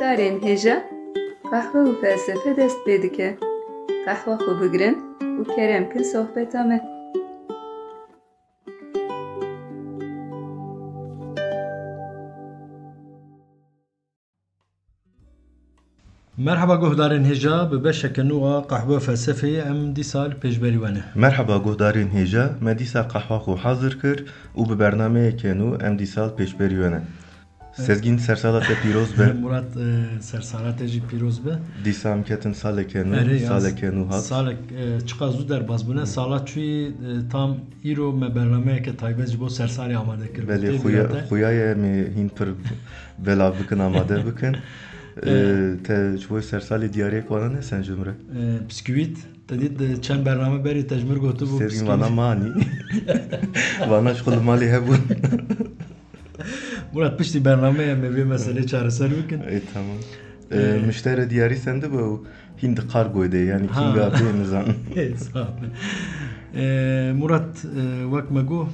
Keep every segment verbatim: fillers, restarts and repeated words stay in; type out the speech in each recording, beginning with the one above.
Darên hêja, qehwe û felsefe dest pê dike. Qehwa xwe bigirin û kerem kin sohbeta me. Merhaba guhdarên hêja, bi beşeke nû a Qehwe Felsefeyê em dîsa li pêşberî we ne. Merhaba guhdarên hêja, me dîsa qehwa xwe hazir kir û bi bernameyeke nû em dîsa li pêşberî we ne. Sezgîn, sersala te pîroz be. Murat, e, sersala te jî pîroz be. Dîsa em ketin saleke nû, Erê, ya, saleke nû hat. Salek, e, çiqa zû derbas bûne, sala çûyî, e, tam îro me bernameyeke taybet ji bo sersalê amade kir. Belê, xuya-, xuya ye em ê hîn pir belav bikin, amade bikin. E, te ji bo sersalê diyariyek wana ne sen ji min re? E, bisküvît, te dît, e, çend bername berî te ji min re gotibû bisküvît. Sezgîn, vana manî. Vana ji xwe li malê hebûn. Murat, piştî bernameyê em ê vê meselê çareser bikin. Ê, tamam. Ê, miştere diyarî sende be û hîn di kargoyê de, yanî kînga bê nizan. Ê, sağ ol. Ê, Murat, ê, wek me got,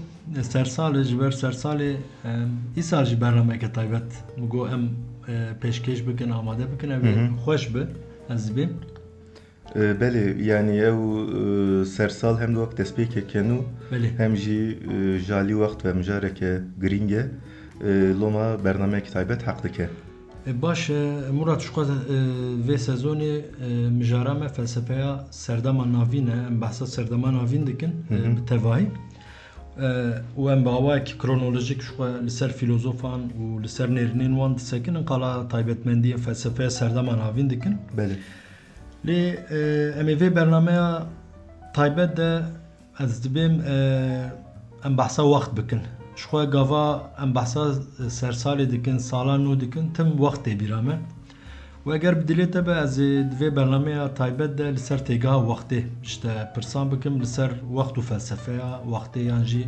sersalê, ji ber sersalê, em, îsal jî bernameyeke taybet, me got em, ê, pêşkêş bikin, amade bikin, ev ê xweş bi, ez dibêm. E, belê, yanî ew, e, sersal hem wek destpêkeke nû, Belê. hem jî, e, ji alî wext ve mijareke girîng e. E, loma bernameyekî taybet heq dike. E, baş e, Murat, ji xwe, e, vê sezonê, e, mijara me felsefeya serdema navîn e. Em behsa serdema navîn dikin, e, Hı hı. bi tevahî. E, û em bi awayekî kronolojîk ji xwe li ser fîlozofan û li ser nêrînên wan disekinin, qala taybetmendiyên felsefeya serdema navîn dikin. Belê. Lê, e, em ê vê bernameya taybet de ez dibêm, e, em behsa wext bikin. Ji xwe gava em behsa sersalê dikin, sala nû dikin, tim wext tê bîra me. Û eger bi dilê te be, ez ê di vê bernameya taybet de li ser têgeha wextê ji te pirsan bikim, li ser wext û felsefeya wextê yan jî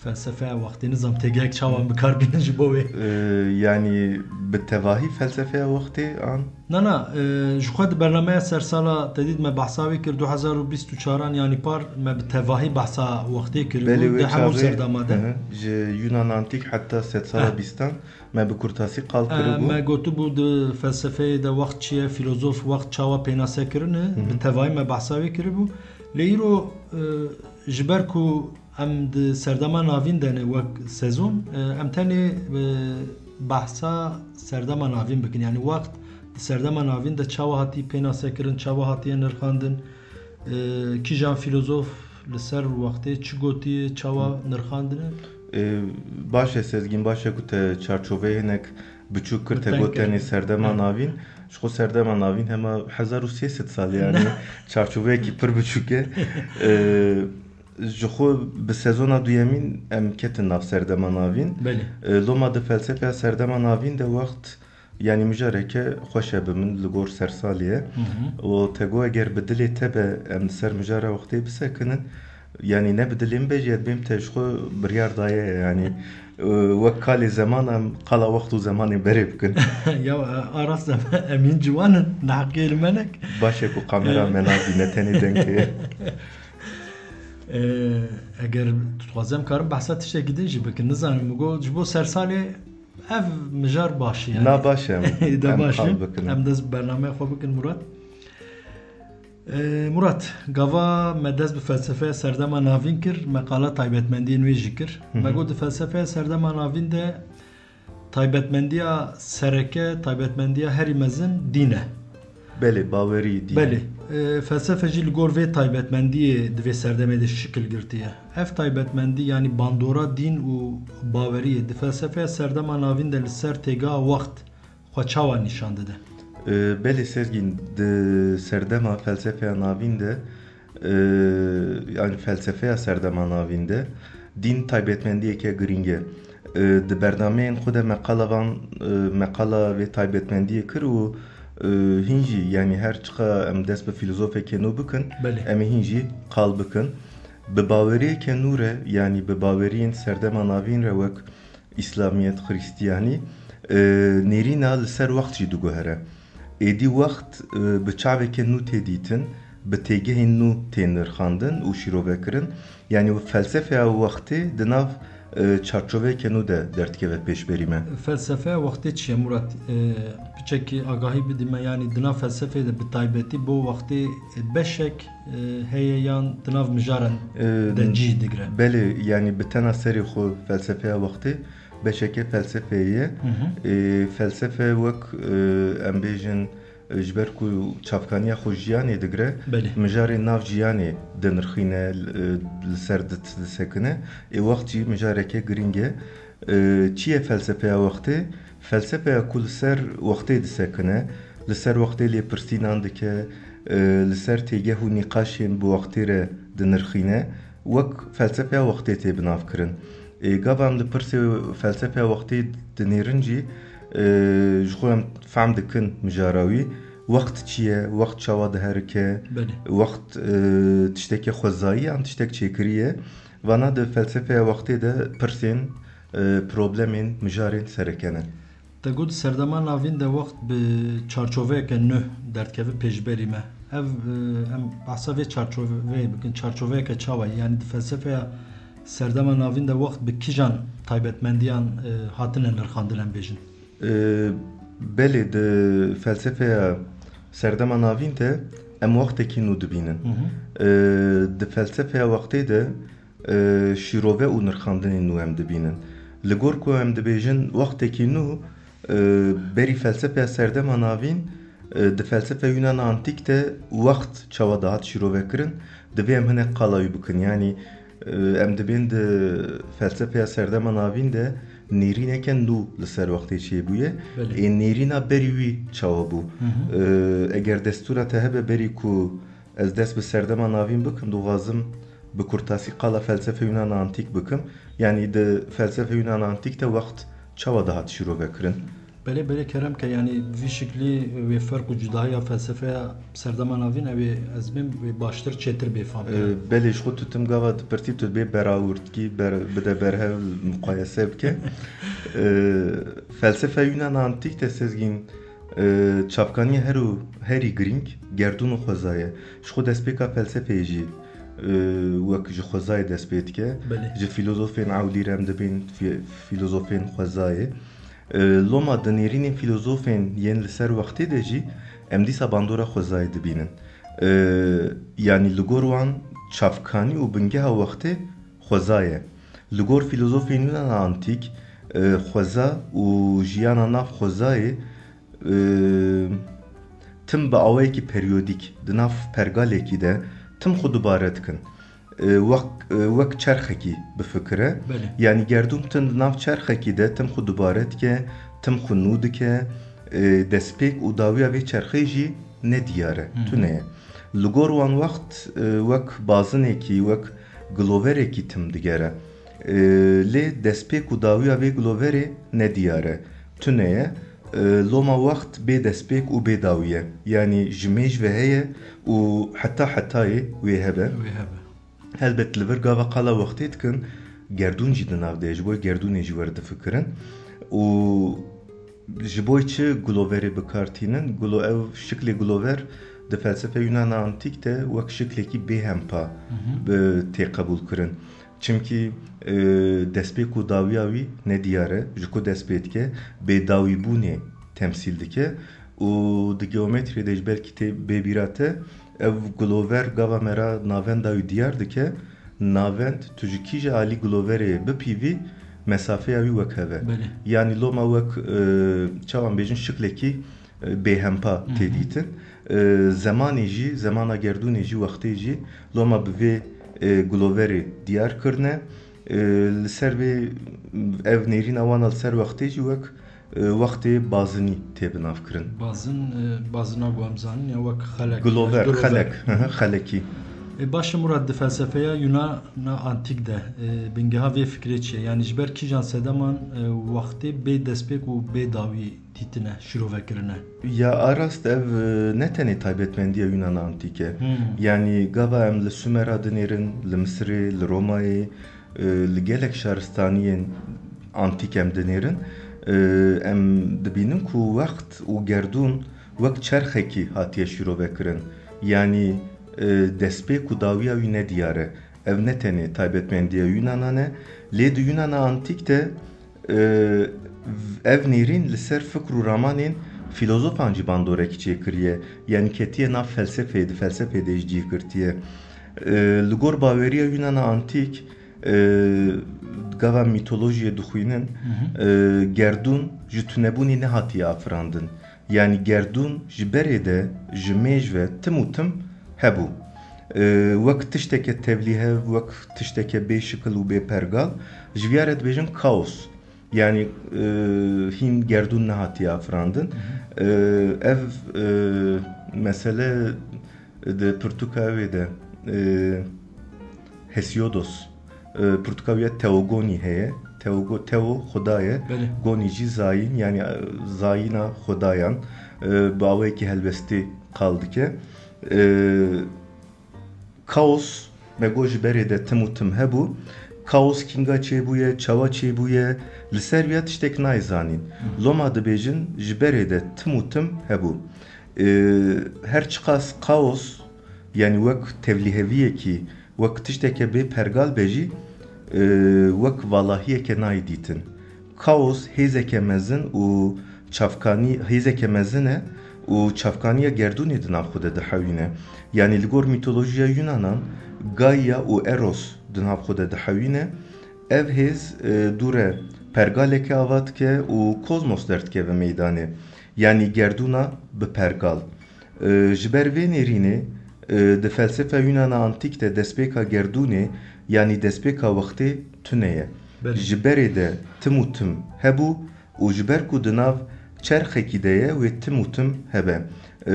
Felsefeya wextê, nizam têgehek çawa em bi kar bînin ji bo wê? Ee, yanî bi tevahî felsefeya wextê an? Na, na, e, ji xwe di bernameya sersala te dît me behsa wê kir, du hezar û bîst û çaran yanî par me bi tevahî behsa wextê kiribû, Belê, wê di hemû çavê, serdama de. Hı hı, ji Yunan Antîk heta sedsala Heh. bîstan me bi kurtasî qal Ee, kiribû. Me gotibû di felsefeyê de wext çi ye, filozof wext çawa pênase kirine, Hı hı. bi tevahî me behsa wê kiribû. Lê îro, e, ji ber ku Em di serdema navîn de ne wek sezon, e, em tenê, e, behsa serdema navîn bikin. Yanî wext di serdema navîn de çawa hatî pênasekirin, çawa hatiye nirxandin, e, kîjan fîlozof li ser wextê çi gotiye, çawa nirxandine? E, baş e Sezgîn, baş e ku te çarçoveyê hinek biçûk kir, te got tenê serdema navîn. Ji xwe serdema navîn hema hezar û sê sed sal e, yanî çarçoveyekî pir biçûk e. E, Ji xwe bi sezona duyemîn em ketin nav serdema navîn. Belê. E, loma di felsefeya serdema navîn de wext, yanî mijareke xweş e bi min li gor sersalê ye. Hı hı. Û te got eger bi dilê te be em li ser mijara wextê bisekinin, yanî ne bi dilê min be jî ez dibêm te ji xwe biryar daye ye, yanî, e, wek kalê zeman em qala wext û zemanê berê bikin. Ya, e, a rast e, em hîn ciwan in, neheqiyê li me nek. Baş e ku kamera E, me nabîne, tenê deng heye. Ee, eger tu dixwazî em karin behsa tiştekî din jî bikin. Nizanim, min got, ji bo sersalê ev mijar baş e, yani. Na baş e, em, Da em baş e. qal bikin. Em dest bi bernameyê xwe bikin, Murat. Ee, Murat, gava me dest bi felsefeya serdema navîn kir, me qala taybetmendiyên wê jî kir. Hı hı. Me got, di felsefeya serdema navîn de Taybetmendiya sereke, taybetmendiya herî mezin dîn e. Belê, bawerî dîn e. Belê. E, felsefe jî li gor vê taybetmendiyê di vê serdemê de şikil girtiye. Ev taybetmendî, yanî bandora dîn û baweriyê di felsefeya serdema navîn de li ser têgeha wext xwe çawa nîşan dide? E, belê Sezgîn, di serdema felsefeya navîn de Ee, yanî felsefeya serdema navîn de dîn taybetmendiyeke girîng e. Ee, di bernameyên xwe de me qala van, e, me qala vê taybetmendiyê kir û, e, hîn jî, yanî her çiqa em dest bi fîlozofeke nû bikin, Belê. em ê hîn jî qal bikin. Bi baweriyeke nû re, yanî bi baweriyên serdema navîn re wek Îslamiyet, Xristiyanî, e, nêrîna li ser wext jî diguhere. Êdî wext, e, bi çaveke nû tê dîtin, bi têgehên nû tê nirxandin û şîrovekirin. Yanî felsefeya wextê di nav e, çarçoveyeke nû de derdikeve pêşberî me. Felsefeya wextê çi ye, Murat? E, piçekî agahî bidî me, yanî di nav felsefeyê de bi taybetî bo wextê beşek, e, heye yan di nav mijaran E, de cî digire? Belê, yanî bi tena serê xwe felsefeya wextê beşeke felsefeyê ye. Hı hı. E, felsefe wek, e, em bêjin, e, ji ber ku çavkaniya xwe jiyanê digire, Belê. mijarê nav jiyanê dinirxîne, e, li ser di-, disekine. Ê wext jî mijareke girîng e. E, çi ye felsefeya wextê? Felsefeya ku li ser wextê disekine, li ser wextê lêpirsînan dike, e, li ser têgeh û nîqaşên bi wextê re dinirxîne, wek felsefeya wextê tê binavkirin. Ê, gava em li pirsê felsefeya wextê dinêrin jî, e, ji xwe em fehm dikin mijara wî. Wext çi ye? Wext çawa diherike? Belê. Wext, e, tiştekê xwezayî an tiştek çêkirî ye? Vana di felsefeya wextê de pirsên, e, problemên, mijarên sereke ne. Te got, serdema navîn de wext bi çarçoveyeke nû derdikeve pêşberî me. Ev, e, em behsa vê çarçoveyê bikin. Çarçoveyeke çawa ye? Yanî di felsefeya serdema navîn de wext bi kîjan taybetmendiyan, e, hatine nirxandin, em bêjin? E, belê, di felsefeya serdema navîn de em wextekî nû dibînin. Hı hı. E, di felsefeya wextê de e, şîrove û nirxandinên nû em dibînin. Li gor ku em dibêjin wextekî nû, e, berî felsefeya serdema navîn, e, di felsefe Yûnana Antîk de wext çawa dihat şîrovekirin, divê em hinek qala wî bikin. Yanî, e, em dibên di felsefeya serdema navîn de nêrîneke nû li ser wextê çêbûye. Belê. Ê nêrîna berî wî çawa bû? Hı hı. E, eger destûra te hebe berî ku Ez dest bi serdema navîn bikim, dixwazim bi kurtasî qala felsefe Yûnana Antîk bikim. Yanî di felsefe Yûnana Antîk de wext çawa dihat şîrovekirin? Belê, belê, kerem ke, yanî vî şiklî wê ferq û cudahiya felsefeya serdema navîn, ew ê ez bêm wê baştir çêtir bê fam kirin. Ee, belê, ji xwe tu tim gava dipirtî, tu bê berawirtkî, ber-, bide berhev, muqayese bike. Ee, felsefe Yûnana Antîk de Sezgîn, E, çavkaniya her û herî girîng gerdûn û xweza ye. Ji xwe destpêka felsefeyê jî, e, wek ji xwezayê dest pê dike. Belê. Ji fîlozofên ewlî re em dibên fî-, fîlozofên xwezayê. E, loma di nêrînên fîlozofên yên li ser wextê de jî em dîsa bandora xwezayê dibînin. E, yanî li gor wan çavkanî û bingeha wextê xweza ye. Li gor fîlozofên Yûnana Antîk, e, xweza û jiyana nav xwezayê e, tim bi awayekî periyodîk di nav pergalekî de tim xwe dubare dikin. E, wek, e, wek çerxekî bifikire. Belê. Yanî gerdûn tim di nav çerxekî de tim xwe dubare dike, tim xwe nû dike. E, destpêk û dawiya vê çerxê jî ne diyar e, Hı. tune ye. Li gor wan wext, e, wek bazinekî, wek giloverekî tim digere. E, lê destpêk û dawiya vê giloverê ne diyar e, tune ye. E, loma wext bê destpêk û bê dawî ye. Yanî ji mêj ve heye û heta hetayê wê hebe. Wê hebe. Helbet li vir gava qala wextê dikin, gerdûn jî di nav de ye, ji bo gerdûnê jî werdifikirin. Û ji bo çi guloverê bi kar tînin? Gulo-, ev şiklê gulover di felsefe Yûnana Antîk de wek şiklekî bêhempa Hı hı. bi tê qebûl kirin. Çimkî, e, destpêk û dawiya wî ne diyar e, ji ku dest pê dike, bêdawîbûnê temsîl dike û di geometriyê de jî belkî tê bê bîra te, ev gulover gava me re navenda wî diyar dike, navend tu ji kîja alî guloverê bipîvî, mesafeya wî wek hev e. Belê. Yanî loma wek, e, çawa em bêjin, şiklekî e, bêhempa Hı hı. tê dîtin. E, zemanê jî, zemana gerdûnê jî, wextê jî loma bi vê, e, guloverê diyar kirine. E, li ser vê ev nêrîna wan a li ser wextê jî wek, e, wextê bazinî tê binavkirin. Bazin, e, bazina ku em zanin ya wek xelek, Gulover, gulover. xelek, hı hı, xelekî. E, baş e Murat, di felsefeya Yunana antîk de, e, bingeha vê fikrê çi ye? Yanî ji ber kîjan sedeman, e, wextê bê destpêk û bê dawî dîtine, şîrove kirine. Ya a rast ev, e, ne tenê taybetmendiya Yûnana Antîk e. Hmm. Yanî gava em li Sumera dinêrin, li Misirê, li Romayê, e, li gelek şaristaniyên antîk em dinêrin, e, em dibînin ku wext û gerdûn wek çerxekî hatiye şîrove kirin. Yanî, e, destpêk û dawiya wî ne diyar e. Ev ne tenê taybetmendiya Yunanan e, lê di Yunana Antîk de, e, ev nêrîn li ser fikr û ramanên filozofan jî bandorek çêkiriye, yanî ketiye nav felsefeyê, di felsefeyê de jî cih girtiye. E, li gor baweriya Yunana Antîk, e, gava mîtolojiyê dixwînin, e, gerdûn ji tunebûnê nehatiye afirandin. Yanî gerdûn ji berê de ji mêj ve tim û tim hebû. E, wek tişteke tevlîhev, wek tişteke bê şikil û bê pergal, ji viya re dibêjin kaos. Yanî, e, hîn gerdûn nehatiye afirandin. E, ev, e, mesele di pirtûka wê de, e, Hesiodos, e, pirtûka wî ya Teogonî heye. Teogo-, Teo Xweda ye, Belê. Gonî jî zayîn, yanî, e, zayîna xwedayan, e, bi awayekî helwestî qal dike. E, kaos, me got ji berê de tim û tim hebû. Kaos kînga çêbûye, çawa çêbûye, li ser wîya tiştek nayê zanîn. Loma dibêjin, ji berê de tim û tim hebû. E, her çiqas kaos, yanî wek tevlîheviyekî, wek tişteke bê pergal be jî, e, wek valahiyeke nayê dîtin. Kaos hêzeke mezin û çavkanî-, hêzeke mezin e û çavkaniya gerdûnê di nav xwe de dihewîne. Yanî li gor mîtolojiya Yunanan, Gaia û Eros di nav xwe de dihewîne. Ev hêz, e, dû re pergaleke ava dike û kozmos derdikeve meydanê. Yanî gerdûna bi pergal. E, ji ber vê nêrînê, e, di felsefa Yunana Antîk de destpêka gerdûnê, yanî destpêka wextê tune ye. Belê. Ji berê de tim û tim hebû û ji ber ku di nav çerxekî de ye, wê tim û tim hebe. E,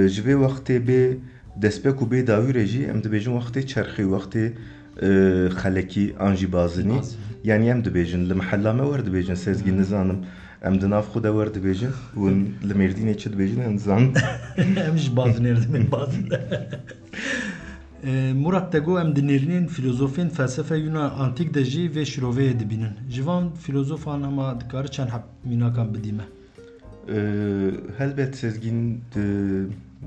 ji vê wextê bê destpêk û bê dawî re jî em dibêjin wextê çerxê, wextê, e, xelekî an jî bazinî. Bazinî. Yanî em dibêjin, li mihella me wer dibêjin, Sezgî, Hmm. nizanim. Em di nav xwe de wer dibêjin, hûn li Mêrdînê çi dibêjin, em dizanin. Em ji bazinê re dibên bazin. E, Murat, te got em di nêrînên filozofên felsefeya Yunan Antîk de jî vê şiroveyê dibînin. Ji van filozofan hema dikare çend heb mînakan bidî me? E, helbet Sezgîn, di,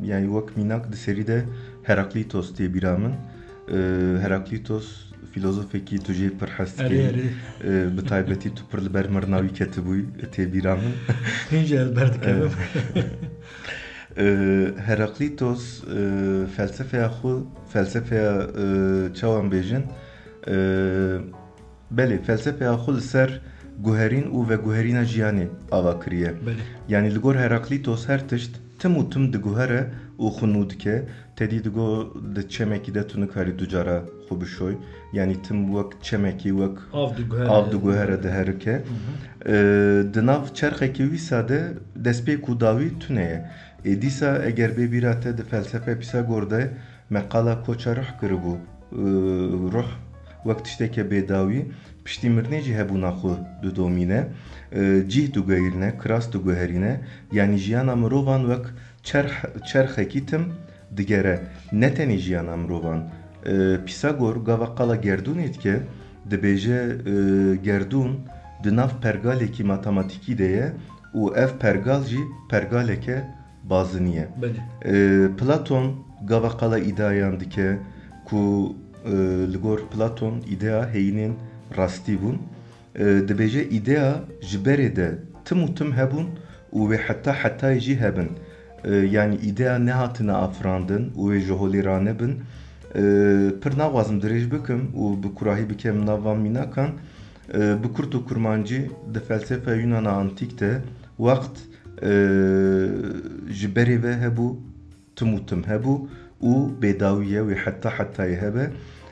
yanî wek mînak di serî de Heraklîtos tê bîra min. E, Heraklîtos filozofekî tu jê pir hez dikî. Erê, erê. E, bi taybetî tu pir li ber mirina wî ketibûyî, tê bîra min. Hîn jî ez berdikevim. E, e, Heraklîtos, e, felsefeya xwe, felsefeya, e, çawa em bêjin, e, belê, felsefeya xwe li ser guherîn û veguherîna jiyanê ava kiriye. Belê. Yanî li gor Heraklîtos her tişt tim û tim diguhere û xwe nû dike. Te dî digo di çemekî de tu nikarî du cara xwe bişoy. Yanî tim wek çemekî, wek Av diguhere. Av diguhere, diherike. Hı hı. E, di nav çerxekî wîsa de destpêk û dawî tune ye. Ê dîsa eger bê bîra te di felsefe Pîsagor de me qala koça ruh kiribû, e, ruh wek tişteke bêdawî, piştî mirinê jî hebûna xwe didomîne, e, cîh diguherîne, kiras diguherîne, yanî jiyana mirovan wek çerh-, çerxekî tim digere, ne tenê jiyana mirovan. E, Pîsagor gava qala gerdûnê dike, dibêje, e, gerdûn di nav pergalekî matematîkî de ye û ev pergal jî pergaleke bazinî ye. Belê. E, Platon gava qala îdeayan dike ku, e, li gor Platon îdea heyînên rastî bûn. E, dibêje îdea ji berê de tim û tim hebûn û wê heta hetayê jî hebin. E, yanî îdea nehatine afirandin û wê ji holê ranebin. E, pir naxwazim dirêj bikim û bi kurahî bikim nav van mînakan. E, bi kurt û kurmancî di felsefa Yunana Antîk de wext, e, ji berê ve hebû, tim û tim hebû û bêdawî ye, wê heta hetayê hebe.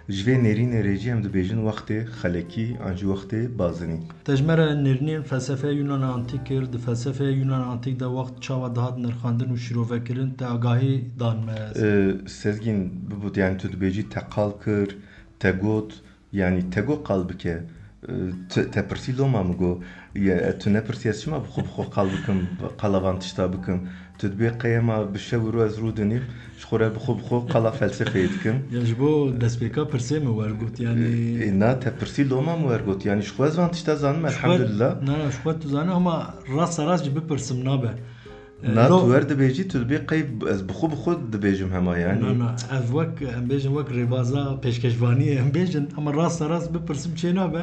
Ji vê nêrînê re jî em dibêjin wextê xelekî an jî wextê bazinî. Te ji me re nêrînên felsefeya Yunana Antîk kir, di felsefeya Yunana Antîk de wext çawa dihat nirxandin û şîrovekirin, te agahî dan me. E, Sezgîn, bibût, yanî tu dibêjî te qal kir, te got, Yanî te got qal bike, e, tu, te pirsî loma min got, ye, e, tu nepirsî ez çima bi xwe bi xwe qal bikim, qala van tişta bikim? Tu dibê qey ema bi şev û roj ez rûdinîm, ji xwe re bi xwe bi xwe qala felsefeyê dikim. Ya ji bo destpêka pirsê min wergot, yanî E, e, na, te pirsî loma min wergot, yanî ji xwe ez van tişta zanim, Ji xwe, elhamdulillah. Na, na, ji xwe tu zanî, ama rasta rast jî bipirsim nabe. Na, tu wer dibêjî, tu dibê qey ez bi xwe bi xwe dibêjim hema, yanî. Na, na, ev wek, em bêjin, wek rêbaza pêşkeşvaniyê em bêjin, ama rasta rast bipirsim çê nabe.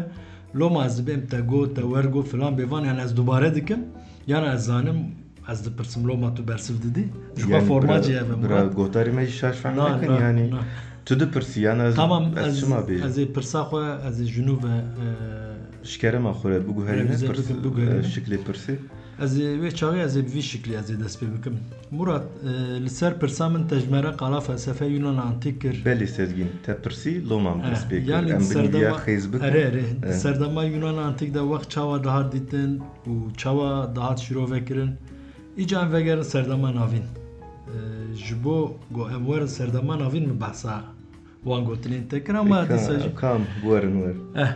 Loma ez dibêm te got, te wer got filan bêvan, yani ez dubare dikim. Yana ez zanim, ez dipirsim loma tu bersiv didî. Ji xwe forma cî ev e, Murat. Gotarê me jî şaş fehm nekin, yani. Tu dipirsî, yani ez, tamam, ez çima bêjim? Ez ê pirsa xwe, ez ê ji nû ve, e, ji kerema xwe re biguherîne, şiklê pirsê. Ez ê wê çaxê ez ê bi vî şiklî ez ê dest pê bikim. Murat, e, li ser pirsa min te ji me re qala felsefe Yunana Antîk kir. Belê Sezgîn, te pirsî, loma min dest pê kir. Em binî viya xêz bikin. Erê, erê. Di serdema Yunana Antîk de wext çawa dihat dîtin û çawa dihat şîrove kirin? Îca em vegerin serdema navîn. E, ji bo ku em werin serdema navîn min behsa wan gotinên te kir, ama dîsa jî kam werin wer. Eh,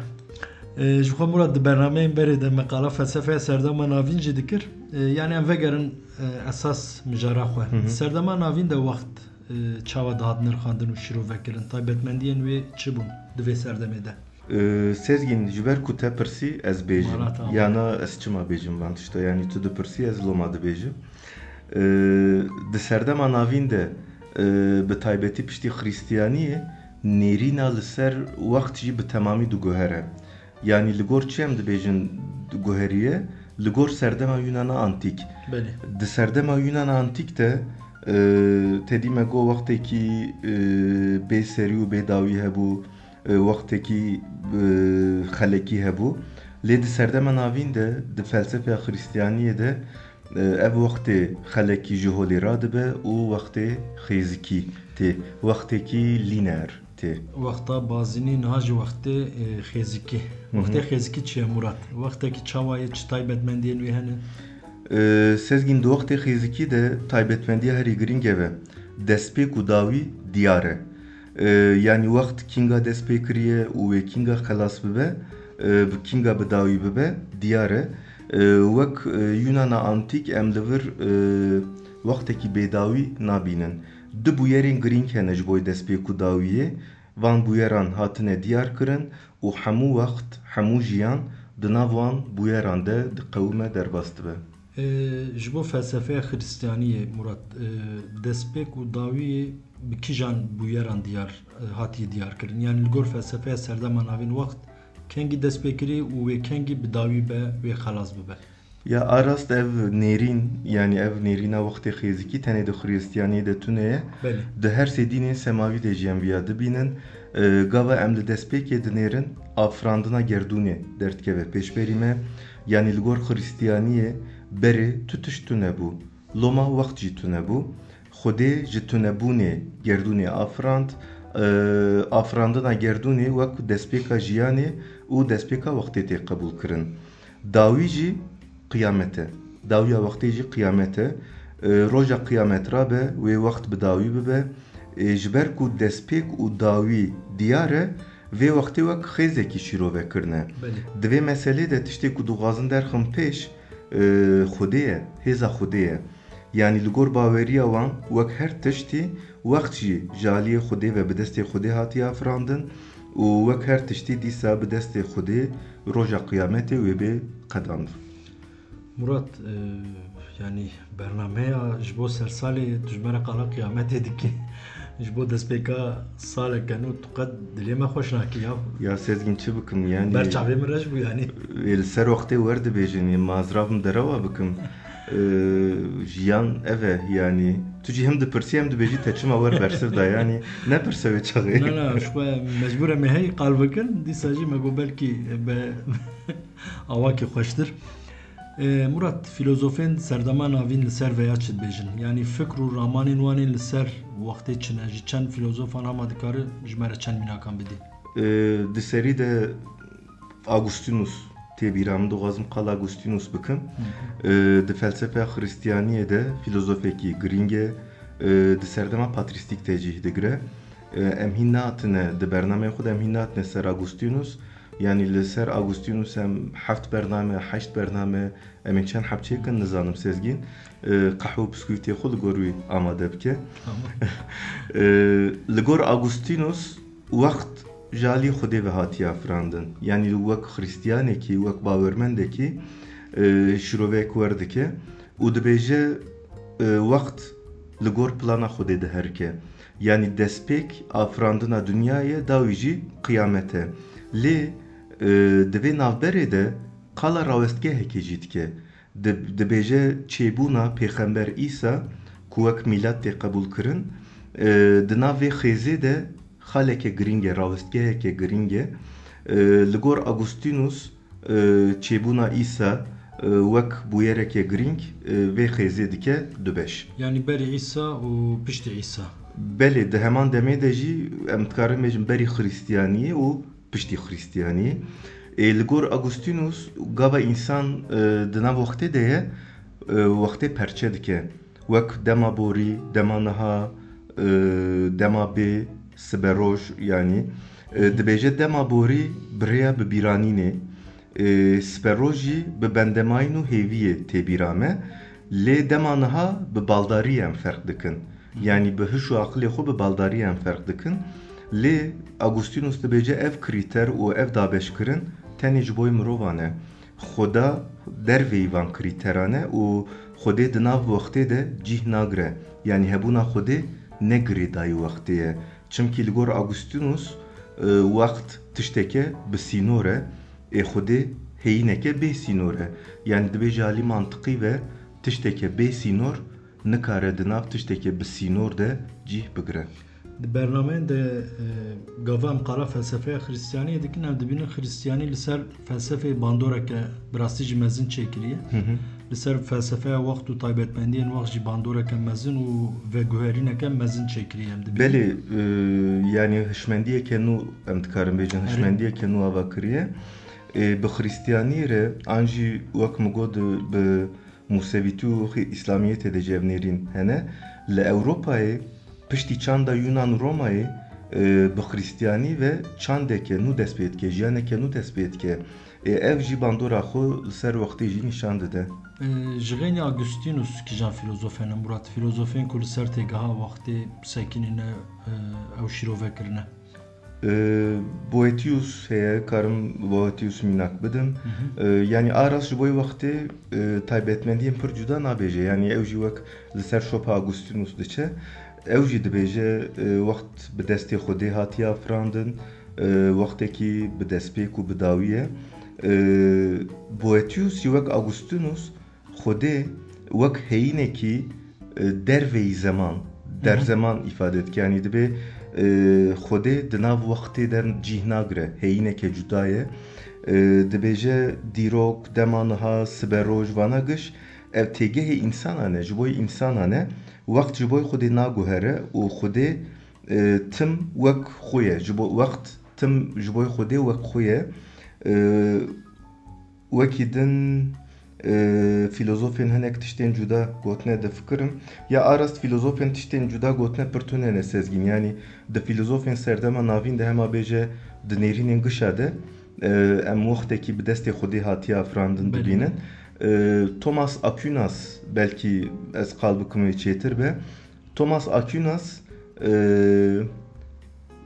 e, ji xwe Murat di bernameyên berê de me qala felsefeya serdema navîn jî dikir. E, yani em vegerin, e, esas mijara xwe. Serdema navîn de wext, e, çawa dihat nirxandin û şîrove kirin? Taybetmendiyên wê çi bûn di vê serdemê de? E, Sezgîn, ji ber ku te pirsî, ez bêjim. Yana ez çima bêjim van tişta? Yani tu dipirsî, ez loma dibêjim. E, di serdema navîn de, e, bi taybetî piştî Xristiyaniyê, nêrîna li ser wext jî bi temamî diguhere. Yani li gor çi em dibêjin diguheriye? Li gor serdema Yunana Antîk. Belê. Di serdema Yunana Antîk de, e, te dî me got wextekî, e, bê serî û bê dawî hebû, e, wextekî, e, xelekî hebû. Lê di serdema navîn de, di felsefeya Xristiyaniyê de, e, ev wextê xelekî ji holê radibe û wextê xêzikî tê, wextekî lîner tê. Wexta bazinî niha ji wextê, e, xêzikî. Wextê xêzikî çi ye, Murat? Wextekî çawa ye, çi taybetmendiyên wê hene? E, Sezgîn, di wextê xêzikî de taybetmendiya herî girîng ev e. Destpêk û dawî diyar e. E, yanî wext kînga dest pê kiriye û wê kînga xelas bibe, e, bi kînga bi dawî bibe, diyar e. E, wek, e, Yunana Antîk em li vir, e, wextekî bêdawî nabînin. Du bûyerên girîng hene ji bo destpêk û dawiyê. Van bûyeran hatine diyar kirin û hemû wext, hemû jiyan di nav wan bûyeran de diqewime, derbas dibe. E, ji bo felsefeya Xristiyaniyê, Murat, e, destpêk û dawiyê bi kîjan bûyeran diyar, e, hatiye diyar kirin? Yani li gor felsefeya serdema navîn wext kengî dest pê kirî û wê kengî bi dawî be, wê xelas bibe? Ya a rast ev nêrîn, yani ev nêrîna wextê xêzikî tenê di Xristiyaniyê de tune ye. Belê. Di her sê dînên semawî de jî em viya dibînin. E, gava em li destpêkê dinêrin, afirandina gerdûnê derdikeve pêşberî me. Yani li gor Xristiyaniyê berê tu tişt tune bû. Loma wext jî tune bû. Xwedê ji tunebûnê gerdûnê afirand. E, afirandina gerdûnê wek destpêka jiyanê û destpêka wextê tê qebûlkirin. Dawî jî qiyamet e. Dawiya wextê jî qiyamet e. E, roja qiyamet rabe, wê wext bi dawî bibe. E, ji ber ku destpêk û dawî diyar e, vê wextê wek xêzekî şîrove kirine. Belê. Di vê meselê de tiştê ku dixwazin derxin pêş, e, Xwedê ye, hêza Xwedê ye. Yanî li gor baweriya wan wek her tiştî wext jî ji aliyê Xwedê ve bi destê Xwedê hatiye afirandin û wek her tiştî dîsa bi destê Xwedê roja qiyametê wê bê qedandin. Murat, e, yanî bernameya ji bo sersalê tu ji me re qala qiyametê dikî. Ji bo destpêka saleke nû tu qet dilê me xweş nakî ya. Ya Sezgîn, çi bikim yanî? Ber çavê min reş bû yanî. Ê, li ser wextê wer dibêjin, ê, ma ez rabim derewa bikim. E, jiyan ev e yanî. Tu jî hem dipirsî hem dibêjî te çima wer bersiv da yanî. Nepirse wê çaxê. Na, na, ji xwe mecbûr em ê hey qal bikin. Dîsa jî me got belkî be awakî xweştir. E, Murat, filozofên serdema navîn li ser veya çi dibêjin? Yanî fikr û ramanên wan ên li ser wextê çi ne? Ji çend filozofan hema dikare ji me re çend mînakan bidî? E, di serî de Agustinus tê bîra min, dixwazim qala Agustinus bikim. Hı hı. E, di felsefeya Xristiyaniyê de filozofekî girîng e. E, di serdema patrîstîk de cih digire. E, em hîn nehatine, di bernameyê xwe de em hîn nehatine ser Agustinus. Yanî li ser Agustinus em heft bername, heşt bername, em ê çend heb çêkin nizanim Sezgîn, e, qehwe û biskûvîtê xwe li gor wî amade bike. Tamam. E, li gor Agustinus wext ji alî Xwedê ve hatiye afirandin. Yanî wek Xristiyanekî, wek bawermendekî, e, şiroveyek wer dike û dibêje, e, wext li gor plana Xwedê diherike. Yanî destpêk afirandina dinyayê dawî jî qiyamet e. Lê, e, di vê navberê de qala rawestgehekê jî dike. Di-, dibêje çêbûna Pêxember Îsa ku wek mîlat tê qebûlkirin, e, di nav vê xêzê de xaleke girîng e, rawestgeheke girîng e. E, li gor Agustînus, e, çêbûna Îsa, e, wek bûyereke girîng, e, vê xêzê dike du beş. Yanî berî Îsa û piştî Îsa. Belê, di heman demê de jî em dikarin bêjin berî Xristiyaniyê û piştî Xristiyaniyê. Ê, li gor Agustînus gava însan, e, di nav wextê de ye, e, wextê perçe dike. Wek dema borî, dema niha, e, dema bê, siberoj, yanî, e, dibêje dema borî bi rêya bi bîranînê, e, siberoj jî bi bendemayîn û hêviyê tê bîra me. Lê dema niha bi baldariyê em ferq dikin. Yanî bi hiş û aqilê xwe bi baldariyê em ferq dikin. Lê Agustînus dibêje ev krîter û ev dabeşkirin tenê ji boy mirovan e. Xweda derveyî van krîteran e û Xwedê di nav wextê de cîh nagire. Yanî hebûna Xwedê ne girêdayî wextê ye. Çimkî li gor Agustînus, e, wext tişteke bi sînor e, ê Xwedê heyîneke bê sînor e. Yanî dibêje alî mantiqî ve tişteke bê sînor nikare di nav tişteke bi sînor de cîh bigire. Di bernameyên de, e, gava em qala felsefeya Xristiyaniyê dikin, em dibînin Xristiyanî li ser felsefeyê bandoreke bi rastî jî mezin çêkiriye. Hı hı. Li ser felsefeya wext û taybetmendiyên wext jî bandoreke mezin û veguherîneke mezin çêkiriye, em dibînin. Belê, e, yanî hişmendiyeke nû em dikarin bêjin, Erê. hişmendiyeke nû ava kiriye. E, bi Xristiyanî re an jî wek min got bi Musevîtî û xî-, Îslamiyetê de jî ev nêrîn hene. Li Ewropayê piştî çanda Yunan û Romayê, e, bi Xristiyanî ve çandeke nû dest pê dike, jiyaneke nû dest pê dike. E, ev jî bandora xwe li ser wextê jî nîşan dide. E, ji xeynî Agustinus kîjan filozof hene, Murat? Filozofên ku li ser têgeha wextê sekinîne, e, ew şîrove kirine. E, Boetius heye, karim Boetius mînak bidim. Hı hı. E, yanî Aras ji bo wextê, e, taybetmendiyên pir cuda nabêje. Yanî ew jî wek li ser şopa Agustinus diçe. Ew jî dibêje, e, wext bi destê Xwedê hatiye afirandin, e, wextekî bi destpêk û bi dawî ye. E, Boetius jî wek Agustinus Xwedê wek heyînekî, e, derveyî zeman, Hı hı. derzeman îfade dike. Yanî dibê, e, Xwedê di nav wextê de cîh nagire, heyîneke cuda ye. E, dibêje dîrok, dema niha, siberoj, vana giş, ev têgehê însanan e, ji bo însanan e. Wext ji bo Xwedê naguhere û Xwedê, e, tim wek xwe ye. Ji bo wext tim ji bo Xwedê wek xwe ye. E, Wekî din, e, filozofên hinek tiştên cuda gotine difikirim. Ya Arast filozofên tiştên cuda gotine pir tune ne Sezgîn. Yanî di filozofên serdema navîn de hema bêje di nêrînên gişa de, e, em wextekî bi destê Xwedê hatiye afirandin Belê. dibînin. E, Thomas Aquinas belkî ez qal bikim wê çêtir be. Thomas Aquinas, e,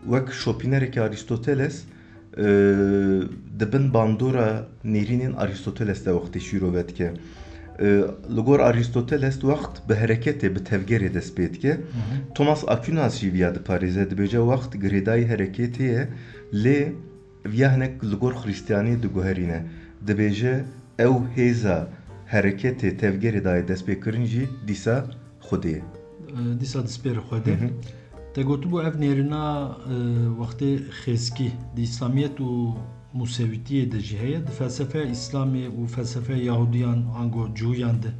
wek şopînerekî Aristoteles, e, di bin bandora nêrînên Aristoteles de wextê şîrove dike. E, li gor Aristoteles wext bi hereketê, bi tevgerê dest pê dike. Hı hı. Thomas Aquinas jî viya diparêze, dibêje wext girêdayî hereketê ye, lê viya hinek li gor Xristiyaniyê diguherîne. Dibêje ew hêza hereketê tevgerê dayê destpêkirin jî dîsa Xwedê ye. E, dîsa dispêre Xwedê. Hı hı. Te gotibû ev nêrîna, e, wextê xêzkî di Îslamiyet û Musewîtiyê de jî heye. Di felsefeya Îslamê û felsefeya Yahudiyan ango Cihûyan de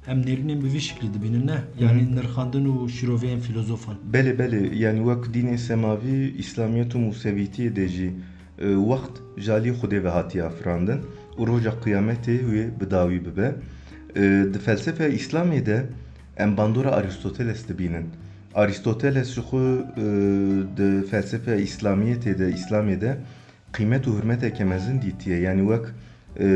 em nêrînên bi vî şiklî dibînin, ne? Hı hı. Yanî nirxandin û şîroveyên filozofan. Belê, belê. Yanî wek dînê semavî, Îslamiyet û Musewîtiyê de jî, e, wext ji alî Xwedê ve hatiye afirandin û roja qiyametê wê bi dawî bibe. E, di felsefeya Îslamê de em bandora Aristoteles dibînin. Aristoteles ji xwe, e, di felsefeya Îslamiyetê de, Îslamê de qîmet û hurmeteke mezin dîtiye. Yanî wek, e,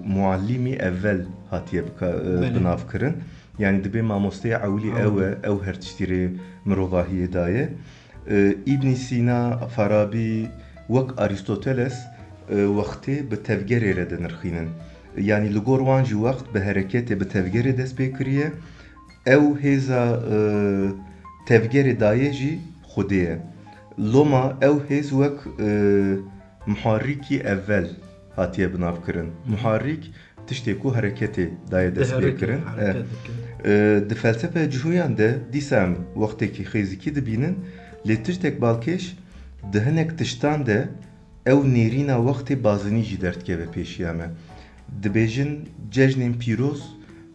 muallimî evvel hatiye bika-, e, Belê. bi nav kirin. Yanî dibê mamosteyê ewilî Ewilî. ew e, ew her tiştî rê mirovahiyê daye. E, Îbnî Sîna, Farabî, wek Aristoteles, e, wextê bi tevgerê re dinirxînin. Yanî li gor wan jî wext bi hereketê, bi tevgerê dest pê kiriye. Ew hêza, e, tevgerê dayê jî Xwedê ye. Loma ew hêz wek, e, muharrîkî evvel hatiye binavkirin. Muharrîk tiştê ku hereketê daye dest pê kirin. E, e, di felsefe cihûyan de dîsa em wextekî xêzikî dibînin, lê tiştek balkêş di hinek tiştan de ew nêrîna wextê bazinî jî derdikeve pêşiya me. Dibêjin cejnên pîroz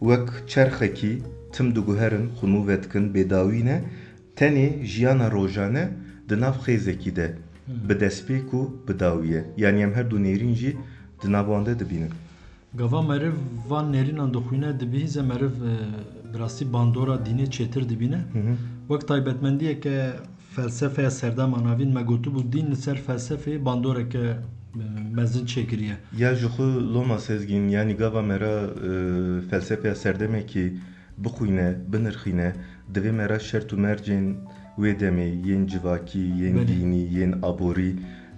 wek çerxekî tim diguherin, xwe nû vedikin, bêdawî ne, tenê jiyana rojane di nav xêzekî de bi destpêk û bi dawî ye. Yanî em her du nêrîn jî di nav wan de dibînin. Gava meriv van nêrînan dixwîne, dibihîze meriv, e, bi rastî bandora dînê çêtir dibîne. Hı hı. Wek taybetmendiyeke felsefeya serdema navîn me gotibû, dîn li ser felsefeyê bandoreke, e, mezin çêkiriye. Ya ji xwe loma Sezgîn, yanî gava me re, e, felsefeya serdemekî bixwîne, binirxîne, divê me re şert û mercên wê demê, yên civakî, yên Belê. dînî, yên aborî,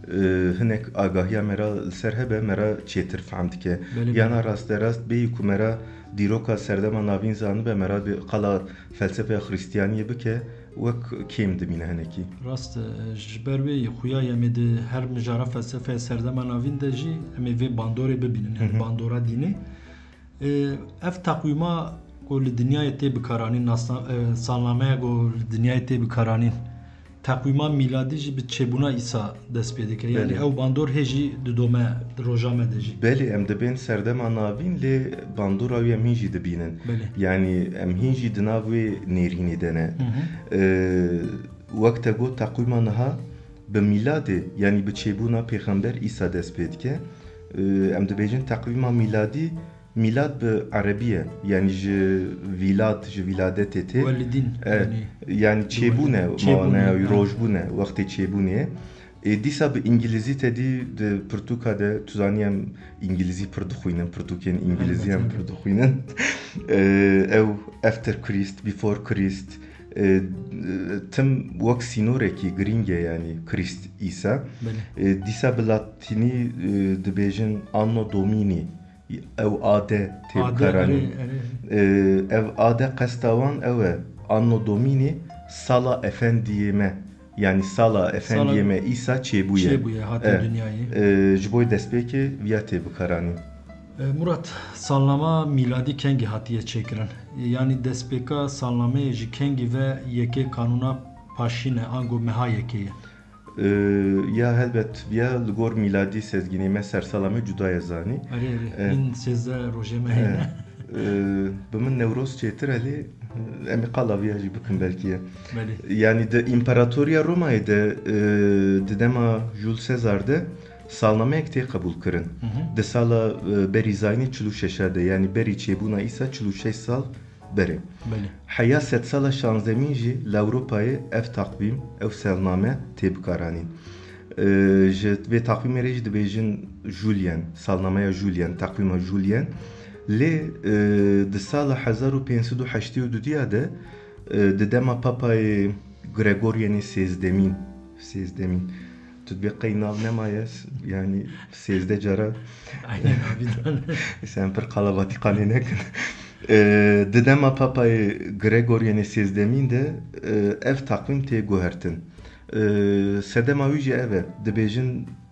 e, hinek agahiya me re li ser hebe, me re çêtir fehm dike. Belê, Yana belê. rasterast bêyî ku me re dîroka serdema navîn zanibe, me re bi qala felsefeya Xristiyaniyê bike, wek kêm dimîne hinekî. Rast e, ji ber wê yê xuya ye em ê di her mijara felsefeya serdema navîn de jî em ê vê bandorê bibînin, yani Hı hı. bandora dînê. E, ev teqwîma ku li dinyayê tê bikaranîn, nasna-, e, salnameya ku li dinyayê tê bikaranîn, teqwîma mîladî jî bi çêbûna Îsa dest pê dike. Yani Belê. ew bandor hê jî didome di roja me de jî. Belê, em dibên serdema navîn, lê bandora wî em hîn jî dibînin. Belê. Yani em hîn jî di nav wê nêrînê de ne. Hı hı. E, wek te got, teqwîma niha bi mîladê, yani bi çêbûna Pêxember Îsa dest pê dike. E, em dibêjin teqwîma mîladî, mîlad bi erebî ye. Yani ji vîlad, ji vîladetê tê. Welidîn, E, yani yani çêbûne, çêbûne, maneya wî ha. rojbûne, wextê çêbûnê ye. E, dîsa bi îngilîzî te dî di pirtûka de, tu zanî em îngilîzî pir dixwînin, pirtûkên îngilîzî Elbet, em elbet. pir dixwînin. E, ew after Christ, before Christ, e, tim wek sînorekî girîng e, yani Christ, Îsa. Belê. E, dîsa bi latînî, e, dibêjin Anno Domini, ew A D tê A D, bikaranîn. erê, erê. E, ev A D qesta wan ew e, Anno Domini, sala efendiyê me. Yani sala efendiyê Sala me Îsa çêbûye. çêbûye, hate E, dinyayê. e, ji bo destpêkê viya tê bikaranîn. E, Murat, salnama mîladî kengî hatiye çêkirin? Yani destpêka salnameyê ji kengî ve yekê kanûna paşîn e, ango meha yekê ye? E, ya helbet, viya li gor mîladî Sezgînê me sersala me cuda ye zanî. Erê, erê. E, Hîn sêzdeh rojê me E, heyne. e, bi min Newroz çêtir e, lê em ê qala viya jî bikin belkî ye. Belê. Yani di Împaratoriya Romayê de, e, di dema Jules Caesar de salnameyek tê qebûlkirin. Hı hı. Di sala, e, berî zayînê çil û şeş de, yani berî çêbûna Îsa çil û şeş sal berê. Belê. Heya sedsala şazdemîn jî li Ewropayê ev taqvîm, ev salname tê bikaranîn. E, ji vê taqvîmê re jî dibêjin Julian, salnameya Julian, taqvîma Julian. Lê, e, di sala hezar û pênc sed û heştê û du de, e, di dema Papayê Gregorianê sêzdemîn, sêzdemîn, tu dibê qey nav nemaye, s-, yani sêzdeh cara Aynen abi. Sen pir qala Vatikanê nekin. E, di dema Papayê Gregorianê sêzdemîn de, e, ev taqvîm tê guhertin. E, sedema wî jî ev e. Dibêjin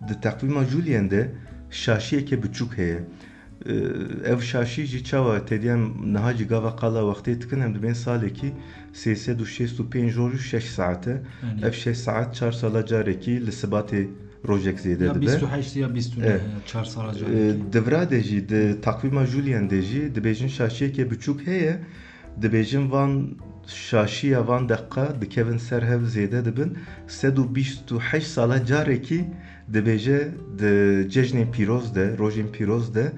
di teqvîma Julian de şaşiyeke biçûk heye. E, ev şaşî jî çawa tedî em niha jî gava qala wextê dikin, em dibên salekî sê sed û şêst û pênc roj û şeş saet e. Yani. Ev şeş saet çar sala carekî li sibatê rojek zêde Ya dibe. bîst û heşt ya bîst û neh, Evet. ya çar sala E, carekî. Di vira de jî, di taqvîma Julian de jî dibêjin şaşiyeke biçûk heye. Dibêjin van şaşiya van deqa dikevin ser hev zêde dibin. Sed û bîst û heşt sala carekî dibêje di cejnên pîroz de, rojên pîroz de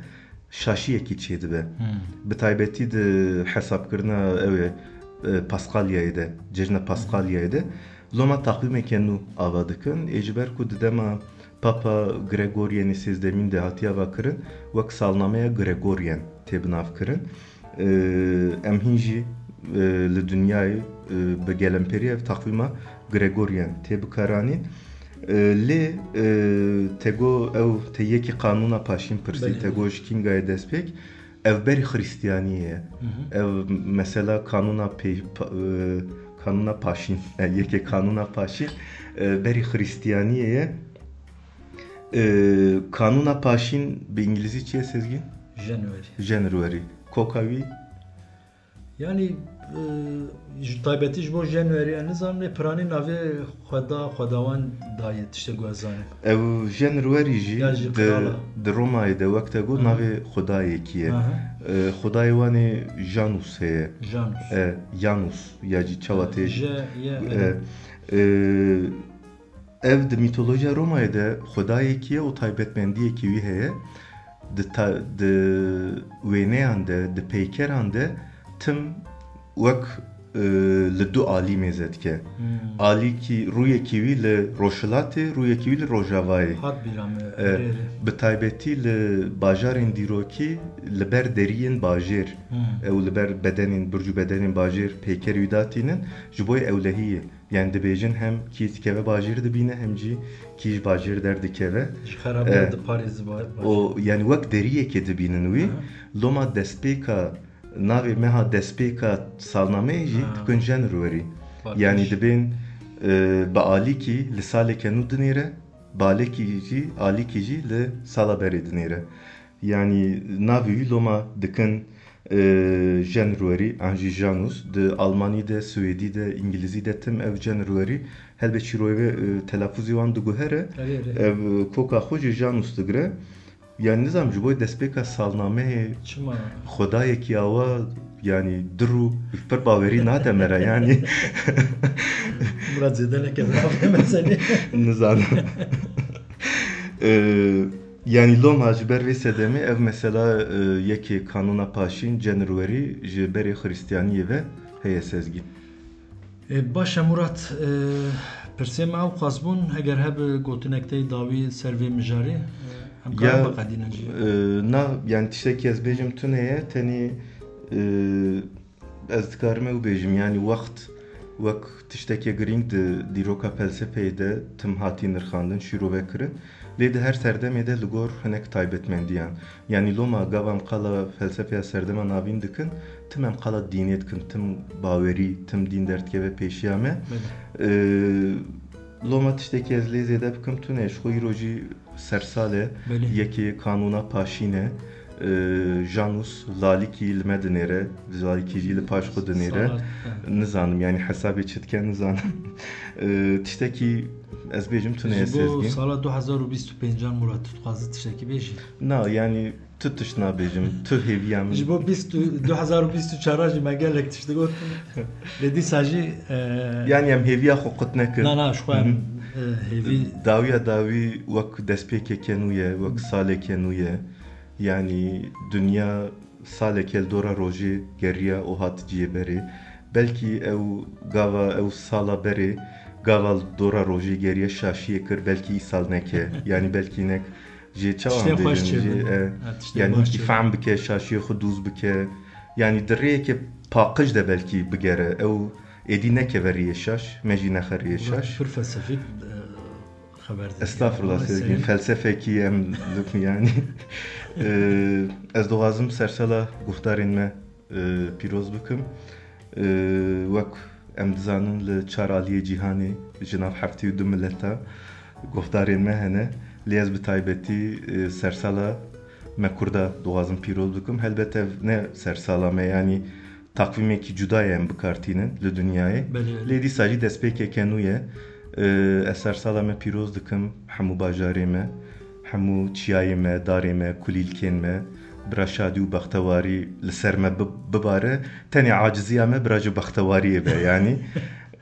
şaşiyekî çêdibe. Hmm. Bi taybetî di hesabkirina ew ê, e, Paskalyayê de, cejna Paskalyayê de, loma taqwîmeke nû ava dikin. Ê ji ber ku di dema Papa Gregorianê sêzdemîn de hatiye avakirin, wek salnameya Gregorian tê binavkirin. E, em hîn jî, e, li dinyayê, e, bi gelempêrî ev taqwîma Gregorian tê bikaranîn. E, lê, e, te got ew tê yekî qanûna paşîn pirsî, Belê. te got ji kîngayê destpêk. Ev berî Xristiyaniyê ye. Ev mesela kanûna pê-, pa-, e, kanûna paşîn, e, yekê kanûna paşîn, e, berî Xristiyaniyê ye. E, kanûna paşîn bi îngilîzî çi ye, Sezgîn? January. January. Koka wî? Yanî, e, ji taybetî ji bo January, ez nizanim, lê piranî navê xweda, xwedawan dayê, tiştê ku ez zanim. Ev January jî Ya jî di, qirala. di Romayê de wek te got Aha. navê xwedayekî ye. Aha. E, xwedayê wan ê Janus heye. Janus. E, Janus, ya jî çawa tê. J, Y, N. E, e, Ev di mîtolojiya Romayê de xwedayekî ye û taybetmendiyekî wî heye. Di ta-, di wêneyan de, di peykeran de tim wek, e, li du alî mêze dike. Hmm. Alîkî, rûyekî wî li rojhilatê, rûyekî wî li rojavayê. Hat bîra me, E, erê, erê. Bi taybetî li bajarên dîrokî li ber deriyên bajêr Hmm. ew li ber bedenên, birc û bedenên bajêr peykerê wî datînin, ji bo ewlehiyê. Yani dibêjin hem kî dikeve bajêr dibîne, hem jî kî ji bajêr derdikeve. Ji xerabiya E, diparêzi ba-, baş. O, yani wek deriyekê dibînin wî. Aha. Loma destpêka, navê meha destpêka salnameyê jî Ha. dikin January. Baş. Yani dibên, e, bi alîkî li saleke nû dinêre, balekî jî, alîkî jî li sala berê dinêre. Yani navê wî loma dikin, e, January, an jî Janus. Di Almanî de, Swêdî de, Îngilîzî de tim ev January. Helbet şîroyê wê, e, telafuzî wan diguhere. Erê, erê. Ev, e, koka xwe jî Janus digire. Yani nizam ji bo destpêka salnameyê Çima? xwedayekî awa, yani dir û pir bawerî nade me re, yani. Murat zêde neke zafê meselê. Nizanim. E, Yani loma ji ber vê sedemê ev mesela, e, yekê kanûna paşîn, January, ji berê Xristiyaniyê ve heye, Sezgîn. E, baş e Murat, e, pirsê me ew qas bûn, eger hebe gotinek te yê dawî ser vê mijarê, e, em Ya, karin biqedînin jî. e, na, yani tiştekî ez bêjim tune ye, tenê, e, Ez dikarim ew bêjim, yanî wext wek tiştekê girîng di dîroka felsefeyê de tim hatî nirxandin, şîrove kirin. Lê di her serdemê de li gor hinek taybetmendiyan. Yanî loma gava em qala felsefeya serdema navîn dikin, tim em qala dînê dikin, tim bawerî, tim dîn derdikeve pêşiya me. Belê. Ee, loma tiştekî ez lê zêde bikim tune, ji xwe îro jî sersal e, Belê. yekê kanûna paşîn e. Ee, Janus, Lalîkî li me dinêre, Lalîkî jî li paş xwe dinêre. Sala, evet. Nizanim, yani hesabê çi dike, nizanim. Ee, tiştekî ez bêjim tune ye, Ji bo Sezgîn. sala du hezar û bîst û pêncan Murat, tu dixwazî tiştekî bêjî? Na, yani tu tişt nabêjim, tu hêviya min. Ji bo bîst û, du hezar û bîst û çar jî me gelek tişt digot. Lê dîsa jî, e, Yani em hêviya xwe qut nekin. Na, na, ji xwe em, Hı hı. e, hêvî Dawiya dawî wek destpêkeke nû ye, wek saleke nû ye. Yani dinya saleke li dora rojê geriya û hat ciyê berê. Belkî ew gava, ew sala berê, gava li dora rojê geriya şaşiyê kir, belkî îsal neke. Yani belkî nek jê çawa Tiştê xweş bêjin, çêbin. jê, e, Ha, tiştê yani baş wekî çêbin. fehm bike, şaşiyê xwe dûz bike. Yani di rêyeke paqij de belkî bigere. Ew êdî nekeve riyê şaş, me jî nexe riyê Murat şaş. pir felsefî, e, xeber didî. Estağfurullah, Ama Sezgin. senin Felsefekî em dikin yani. E, ez dixwazim sersala guhdarên me, e, pîroz bikim. E, wek em dizanin li çar aliyê cîhanê ji nav heftê û du mileta guhdarên me hene. Lê ez bi taybetî, e, sersala me Kurda dixwazim pîroz bikim. Helbet ev ne sersala me, yanî taqvîmekî cuda ye em bi kar tînin li dinyayê. Belê, belê. Lê dîsa jî destpêkeke nû ye. Ee, ez sersala me pîroz dikim, hemû bajarê me, hemû çiyayê me, darê me, kulîlkên me, bira şadî û bextewarî li ser me bi-, bibare. Tenê aciziya me bira ji bextewariyê be, yanî.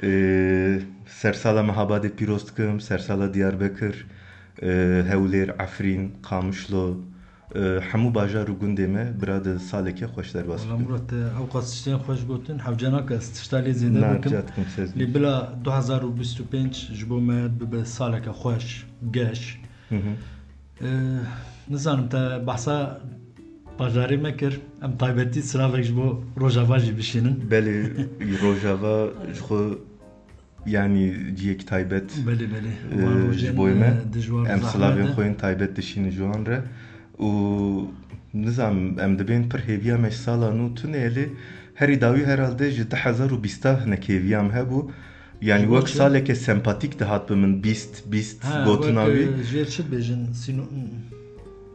Ee, sersala Mehabadê pîroz dikim, sersala Diyarbekir, ee, Hewlêr, Efrîn, Qamişlo, Ee, hemû bajar û gundê me bira di saleke xweş derbas Wala bikin. Murat, te ew qas tiştên xweş gotin, hewce nake ez tişta lê zêde Na, bikim. rica dikim, Sezgin. Lê bila du hezar û bîst û pênc ji bo me bibe saleke xweş, geş. Hı hı. Ee, nizanim te behsa bajarê me kir, em taybetî silavek ji bo Rojava jî bişînin. Belê, Rojava ji xwe Yanî cihekî taybet, Belê, belê. e, Wan rojên, ji bo me. e, dijwar Em zehmet silavên e. xwe yên taybet dişînin ji wan re. Û nizam em dibên pir hêviya me ji sala nû tune lê herî dawî herhalde ji du hezar û bîsta hinek hêviya me hebû. Yanî Ji bo wek çi? saleke sempatîk dihat bi min bîst, bîst Ha, gotina wek, wî. e, ji vê çi dibêjin? Sino-,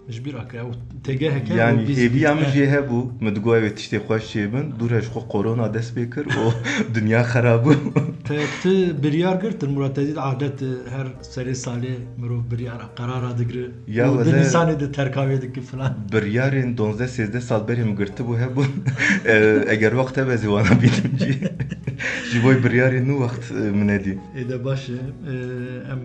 ji bîr ake ew T G H K Yanî û bîst, hêviya bîst, min eh. jê hebû, min digot ew ê tiştê xweş çêbin, dû re ji xwe korona dest pê kir û dinya xera bû. Te, tu biryar girtin, Murat, te dît adet, e, her serê salê mirov biryara, qerara digre. Ya Û wele di Nîsanê de terkavê dike filan. Biryarên donzdeh sêzdeh sal berê min girtibû hebûn. E, eger wext hebe ez ê wana bînim cî. Ji bo biryarên nû wext, e, min nedî. Ê de baş e. E, em,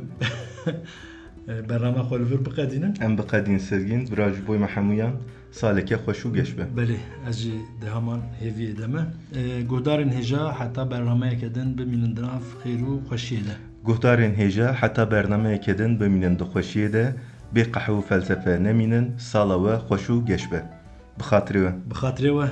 e, bernama xwe li vir biqedînin. Em biqedîn Sezgîn, bira ji bo me hemûyan saleke xweş û geş be. Belê, ez jî di heman hêviyê de me. E, guhdarên hêja heta bernameyeke din bimînin di nav xêr û xweşiyê de. Guhdarên hêja heta bernameyeke din bimînin di xweşiyê de, bê qehwe û felsefe nemînin, sala we xweş û geş be. Bi xatirê we. Bi xatirê we.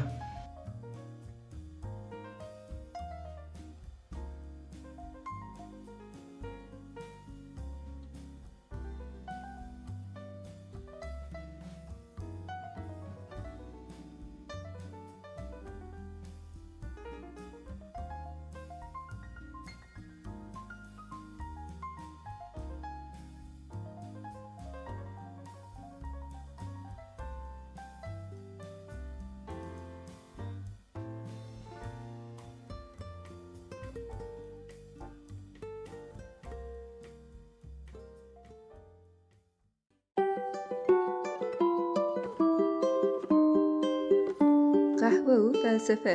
Qehwe û felsefe.